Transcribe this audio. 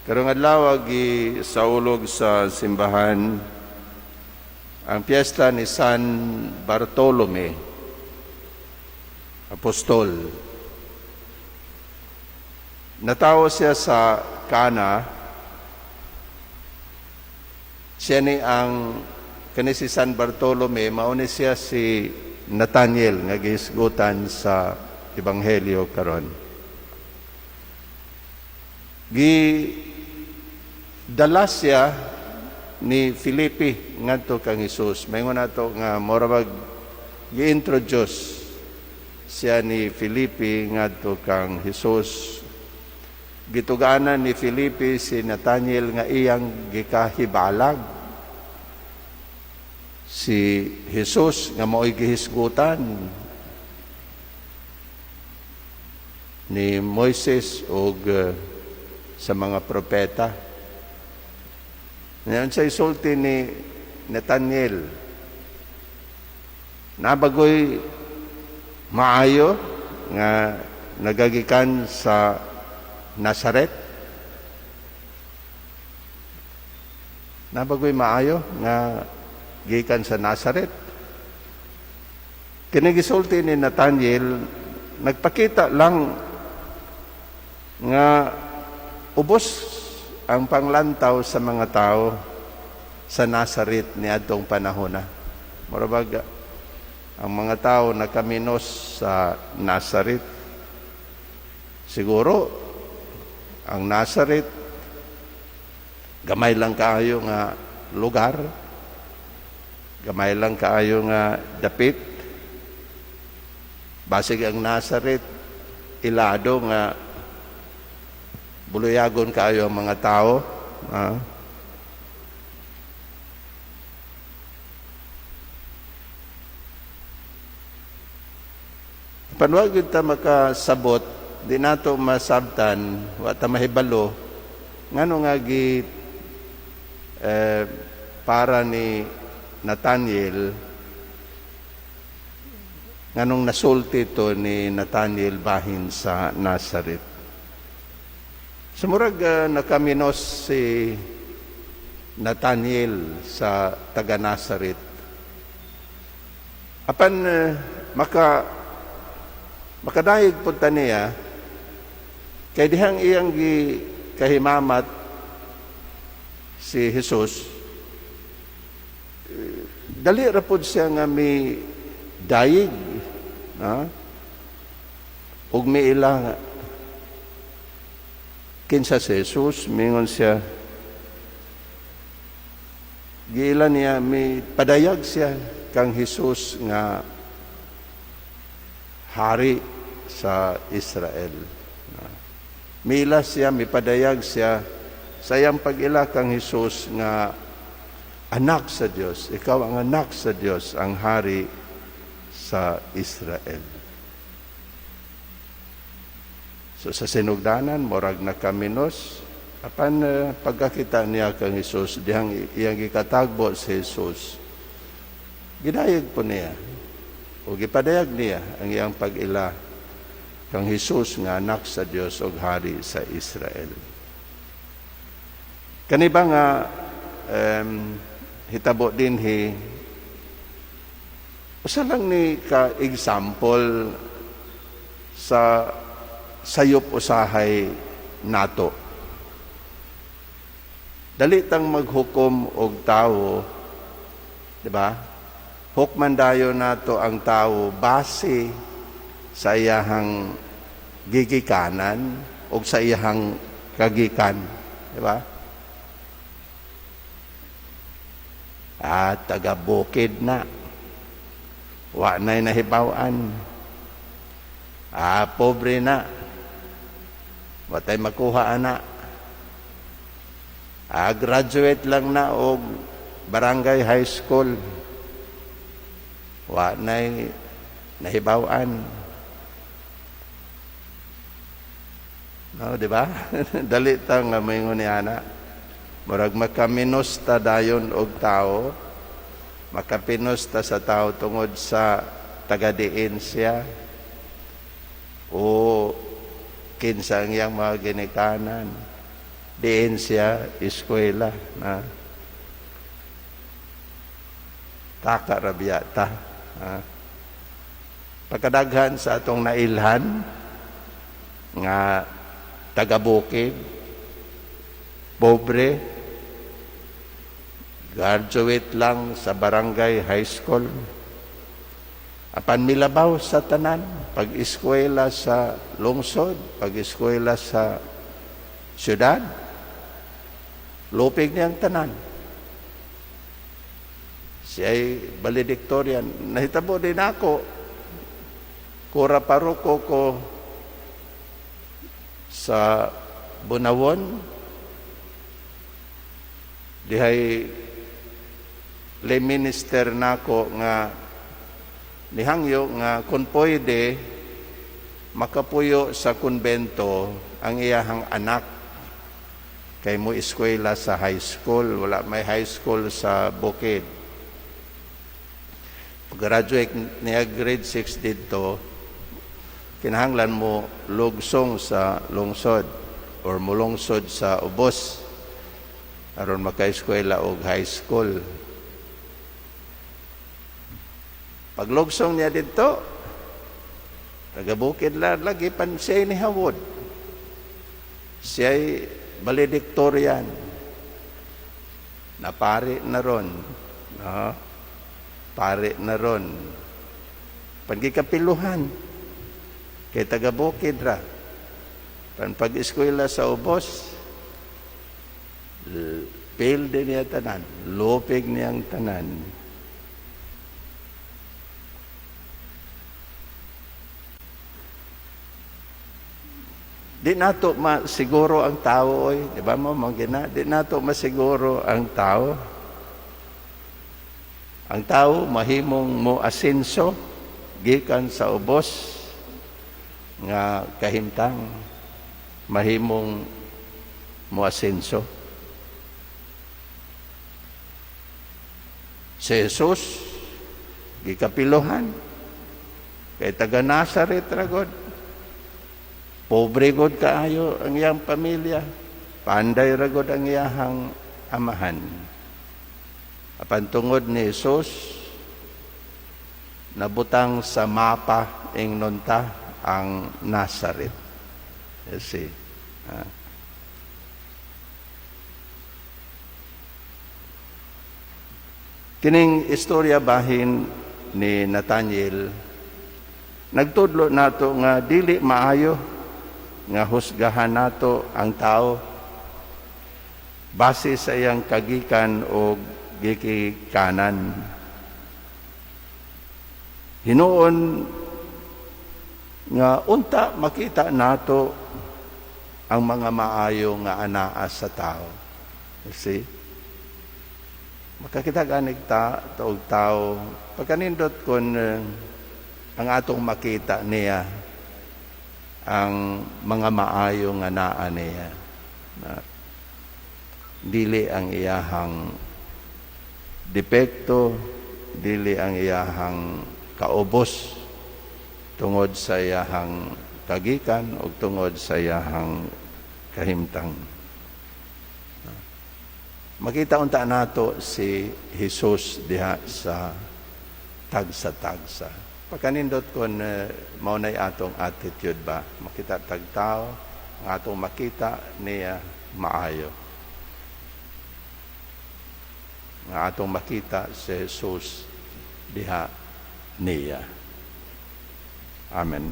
Karong adlaw, gisaulog sa simbahan ang piyesta ni San Bartolome, Apostol. Natawo siya sa Cana. Siya ni ang kani si San Bartolome, mao ni siya si Nathaniel nga gihisgutan sa Ebanghelyo karon. Gi dala siya ni Felipe ngadto kang Hesus. Maingon nato nga mura bag gi-introduce siya ni Felipe ngadto kang Hesus. Gituganan ni Felipe si Nathaniel nga iyang gikahibalag si Jesus nga mao'y gihisgutan ni Moises og sa mga propeta. Ngayon sa isulti ni Nathaniel, "Nabagoy maayo nga nagagikan sa Nazaret? Nabagoy maayo nga gikan sa Nazaret?" Kini gisulti ni Nathaniel, nagpakita lang nga ubos ang panglantaw sa mga tao sa Nazaret niadtong panahon na. Mura bag ang mga tao nakaminos sa Nazaret. Siguro ang Nazaret gamay lang kaayo nga lugar, gamay lang kaayo nga dapit. Basig ang Nazaret ilado nga buluyagon kaayo ang mga tao. Ah. Panwag gyud ta makasabot, di nato masabtan, wa ta mahibalo ngano nga gi para ni Nathaniel, nganong nasulti to ni Nathaniel bahin sa Nazaret. Sumurag nakaminos si Nathaniel sa taga Nazaret. Apan makadayeg pud ta niya kay dihang iyang gi kahimamat si Jesus, dali ra pud siya nga mi dayeg, ha? Ug miila kinsa si Jesus. Mingon siya, giila niya, mi padayag siya kang Jesus nga hari sa Israel. Miila siya, mipadayag siya sa iyang pag-ila kang Jesus nga anak sa Dios. "Ikaw ang anak sa Dios, ang hari sa Israel." So sa sinugdanan, murag nakaminos, apan pagkakita niya kang Jesus, dihang iyang gikatagbo si Jesus, gidayeg po niya o gipadayag niya ang iyang pag-ila kang Jesus nga anak sa Dios ug hari sa Israel. Kani ba nga hitabo dinhi, usa lang ni ka example sa sayop usahay nato. Dali tang maghukom og tawo, di ba? Hukman dayon nato ang tawo base sa iyahang gigikanan o sa iyahang kagikan, di ba? Ah, taga bukid na. Wa na'y nahibaw-an. Ah, pobre na. Watay makuha ana. Ah, graduate lang na og barangay high school. Wa na'y nahibaw-an. No, di ba? Dali ta nga moingon ni ana. Murag makaminos ta dayon og tao, makapinos ta sa tao tungod sa tagadiin siya o kinsa ang iyang mga ginikanan. Diin siya eskwela na taka ra biya ta. Ha? Pagkadaghan sa atong nailhan nga taga-bukid, pobre, graduate lang sa barangay high school, apan milabaw sa tanan, pag-eskwela sa lungsod, pag-eskwela sa syudad, lupig niyang tanan. Siya'y valedictorian. Nahitabo din ako, kura paroko ko sa Bonawon, dihay lay minister nako nga nihangyo nga kung pwede makapuyo sa konbento ang iyahang anak kay mo eskwela sa high school. Wala may high school sa bukid. Graduate niya grade 6 dito, kinahanglan mo lugsong sa lungsod or mulungsod sa ubos aron makaeskwela og high school. Paglugsong niya dito, taga-bukid la lagi pan siya ni Hawod. Siya'y valedictorian. Napari na ron. No? Pari na ron. Pagkikapiluhan. Kay taga-bukid ra. Pan pag-eskwela sa ubos, fail din niya tanan. Lupig niyang tanan. Di nato masiguro ang tao, oy, di ba mo manggina? Di nato masiguro ang tao. Ang tao mahimong mo asenso gikan sa ubos nga kahimtang, mahimong mo asenso. Si Jesus gikapiluhan kay taga Nazaret ra god. Pobre god kaayo ang iyang pamilya. Panday ra god ang iyahang amahan. Apan tungod ni Jesus, nabutang sa mapa ingnon ta ang Nazaret. You see? Kining istorya bahin ni Nathaniel, nagtudlo nato nga dili maayo nga husgahan nato ang tao base sa iyang kagikan o gikikanan. Hinuon nga unta makita nato ang mga maayo nga anaa sa tao. You see? Makakita ganig ta og tao pagkanindot kun ang atong makita niya ang mga maayo nga naa niya. Na, dili ang iyahang depekto, dili ang iyahang kaubos tungod sa iyahang kagikan o tungod sa iyahang kahimtang. Makita unta nato si Jesus diha sa tagsa-tagsa. Pagkanindot kon mao nay atong attitude ba, makita tagtao, ang atong makita niya maayo. Ang atong makita si Jesus diha niya. Amen.